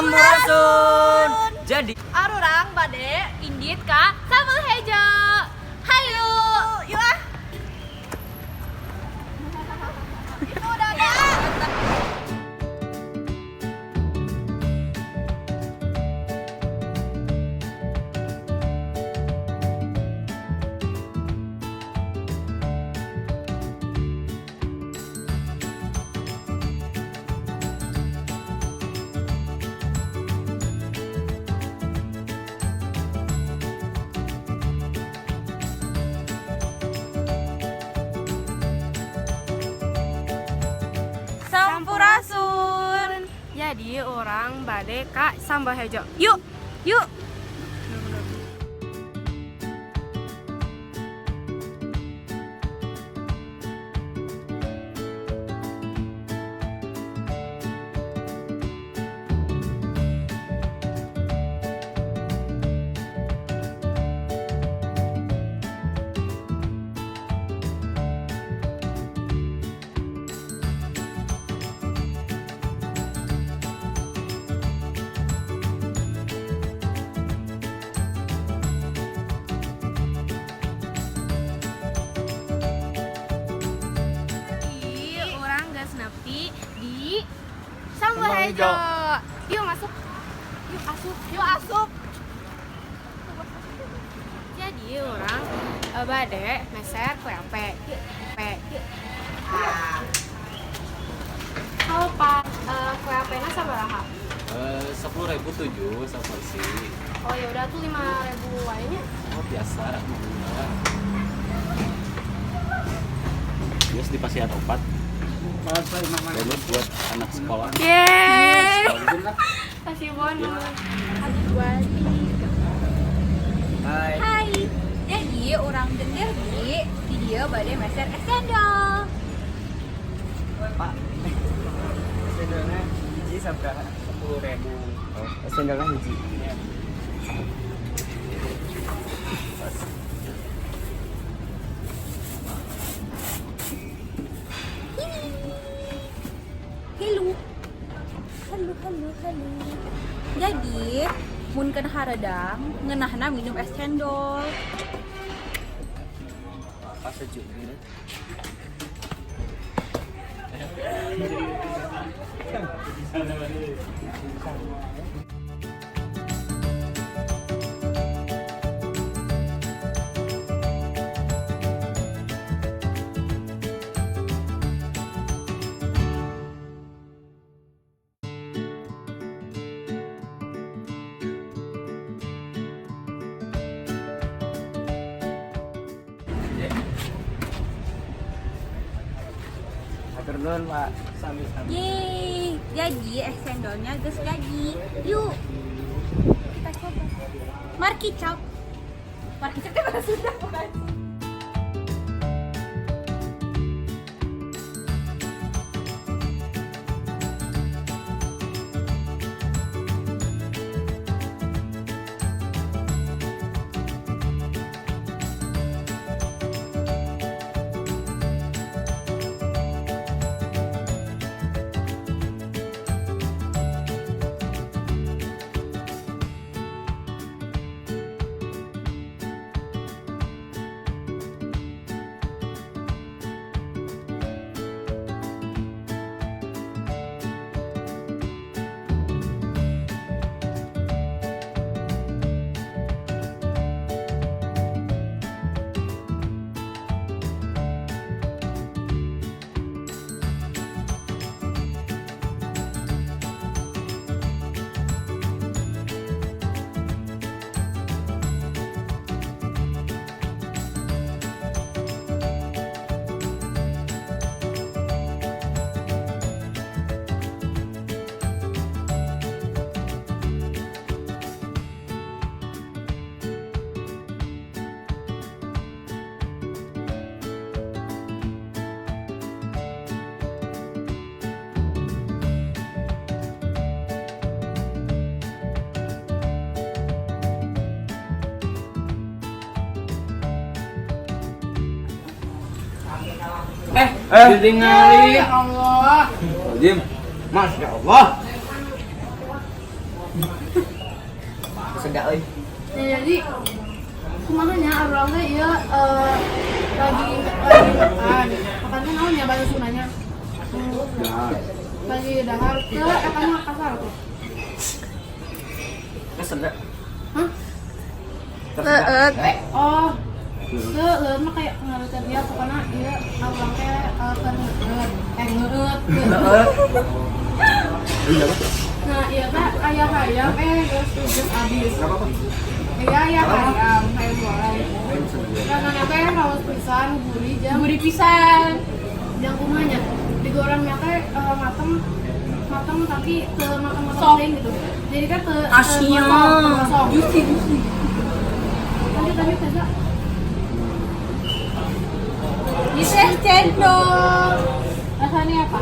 Sampurasun. Jadi Arurang bade indit ka Sambal Hejo. Hayu. Yuk ah. Itu udah ada. Sampurasun. Jadi urang bade ka Sambal Hejo. Yuk, yuk. Jadi urang geus nepi di Sambal Hejo. Yuk masuk. Yuk asup, Yuk asup. Jadi urang bade meser kue ape. Yuk, ape. Yuk. Halo Pak, kue ape na sabaraha? 10.007 saporsi. Oh ya udah tuh 5.000 wae nya. Oh biasa, mangga. Biasa di pasihan opat. Bonus buat anak sekolah. Yeay. Kasih bonus. 2, 3. Hai. Hai. Jadi urang jeung Derby di dieu bade meser es cendol. Pak. Es cendolnya hiji sabaraha? 10.000. Oh, es cendolnya hiji. Ya. Halo. Halo, halo, halo. Jadi, mun keur hareudang ngeunahna minum es cendol. Pas sejuk gitu. Hatur nuhun, Pak. Sami-sami. Yeay, jadi es cendolnya geus jadi. Yuk, kita coba. Markicap. Markicap teh bahasa Sunda bukan? Ditinggali. Ya Allah. Jim. Masya Allah. Sedap euy. Ya, jadi kumaha nya urang teh ieu lagi lagi makan. Makannya naon ya bahasa Sundanya? Lagi dahar ke eta mah kasar tuh. Sedap. Hah? Leueut. Oh, teu leueut mah kayak ngarutan dia pokoknya ieu urang teh keur ngeueut, ngeueut. Nah, iya teh aya hayam geus geus abis. Iya aya hayam, hayam goreng. Rasanya teh raos pisan, gurih jang. Gurih pisan. Jang kumaha nya? Digorengnya teh mateng mateng tapi teu mateng-mateng teuing gitu. Jadi teh teu Asin. Kosong. Juicy juicy. Lanjut lanjut Teza. Ini teh cendol. Rasanya apa?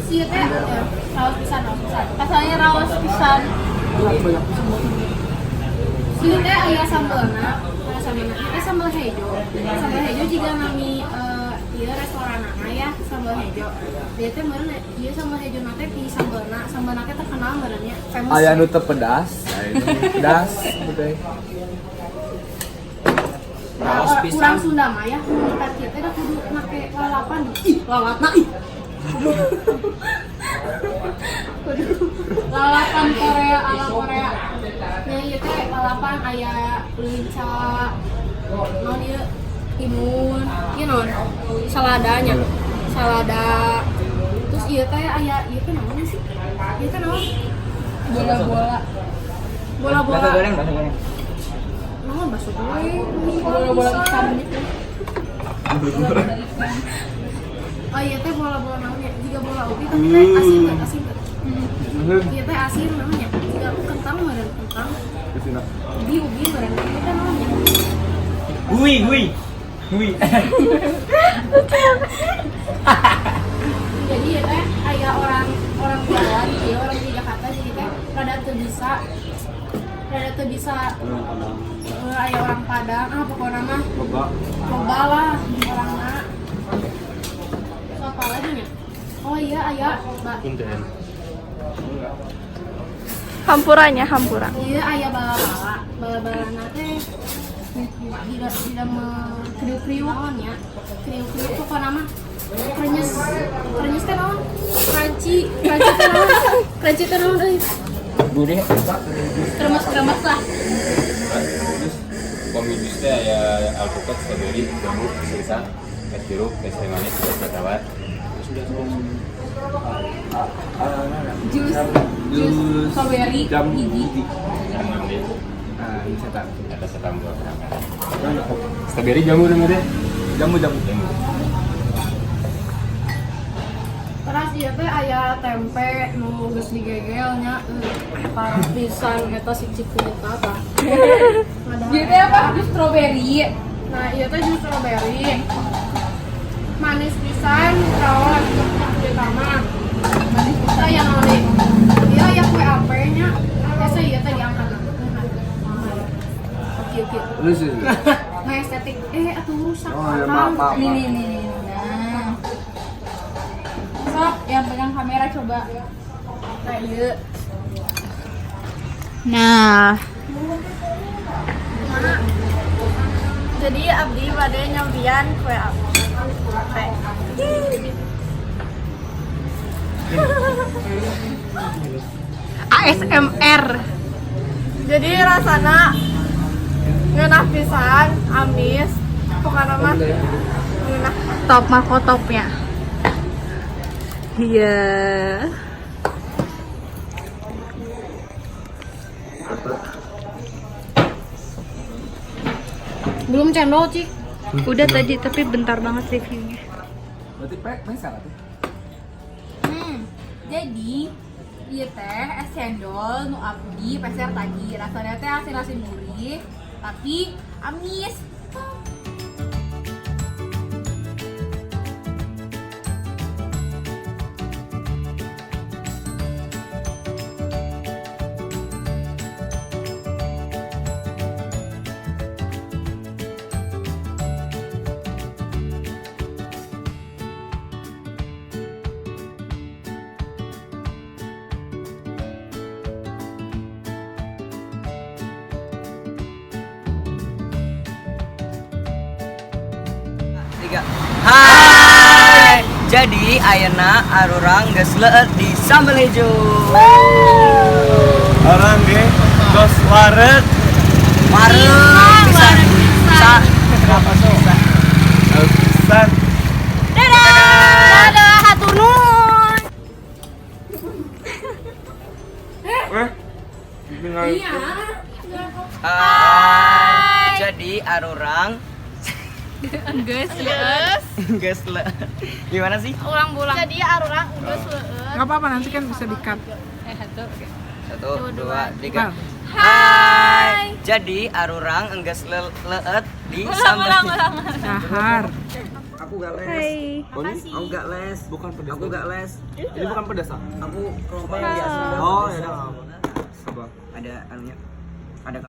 Sieun teh ya, raos pisan, raos pisan. Rasanya raos pisan. Sieun teh aya sambelna, aya sambelna. Ieu teh sambel hejo. Sambel hejo jiga nami ieu restoranana ya, sambel hejo. Dia teh meureun ieu sambel hejo na teh ti sambelna, sambelna teh terkenal meureun nya, famous. Aya nu teu pedas, aya nu pedas gitu. Nah, Raos pisan. urang Sunda mah ya, mun ka kieu teh da kudu make lalapan. Ih, lalapna ih. Lalapan Korea ala Korea. Nya ieu teh lalapan aya leunca, naon ieu timun, ieu naon? Saladanya. Salada. Terus ieu teh aya ieu teh naon sih? Ieu teh naon? Bola-bola. Bola-bola. Bakso goreng, bakso goreng. Naon bakso goreng? Bola-bola ikan gitu. Oh iya teh bola-bola naon ya? Jiga bola ubi tapi teh asin teh, asin teh. Iya teh asin namanya. Jiga kentang meureun kentang. Ubi ubi meureun ieu teh naon ya? Hui hui. Hui. Jadi ya teh aya orang orang Jawa gitu ya, orang di Jakarta jadi teh rada teu bisa aya orang Padang, ah pokoknya mah Loba. loba lah orangna. So apa lagi nya? Oh iya aya ba Punten. Hampuranya, hampura. Iya aya bala-bala, bala-balana teh tidak tidak me kriuk-kriuk naon ya. Kriuk-kriuk pokoknya mah krenyes krenyes teh naon? Crunchy, crunchy teh naon? Crunchy teh naon euy? Gurih. Kremes-kremes lah. Komi jus teh aya alpukat, strawberry, jambu, pisang, es jeruk, es teh manis, es teh tawar. Jus jus strawberry Jambu hiji. Enam deh. Nah, ini setan. Atas tambah. Strawberry jambu dong deh. Jambu jambu. Jambu. Terus ieu teh aya tempe nu geus digegel nya parah pisan eta si cikulita tah. Jadi apa? Jus strawberry. Nah, ieu teh jus strawberry. Manis pisan, raos cikulita mah. Manis pisan yang naon deui? Ieu aya kue ape nya. Biasa ieu teh diangkat. Oke, oke. Terus sih. Nah, estetik. Atuh rusak. Oh ya maaf maaf. Nih nih nih nih. Nah. Sok yang pegang kamera coba. Nah, ieu. Nah, Jadi abdi bade nyobian kue ape. ASMR. Jadi rasana ngeunah pisan, amis, pokoknya mah ngeunah. Top Marco topnya. Iya. Belum cendol, Cik. Udah tadi tapi bentar banget reviewnya. Berarti pe salah tuh. Jadi ieu teh es cendol nu abdi peser tadi. Rasanya teh asin-asin gurih tapi amis. 3. Hai. Jadi ayeuna arurang geus leueut di Sambal Hejo. Orang ge tos wareg. Wareg pisan. Sa. Pisan. Dadah. Dadah, hatur nuhun. Iya. Hai. Jadi arurang Geus leueut. geus leueut. Gimana sih? Ulang-ulang. Jadi arurang geus leueut. Nggak apa-apa, nanti kan bisa di-cut. 1, 2, 3. Hai. Jadi arurang enggeus leueut di sambal. Dahar. Aku gak les. Aku gak les. Bukan pedas. Aku gak les. Ini bukan pedas ah? Aku kelompok yang biasa. Oh, ya udah. Coba. Ada anunya. Ada.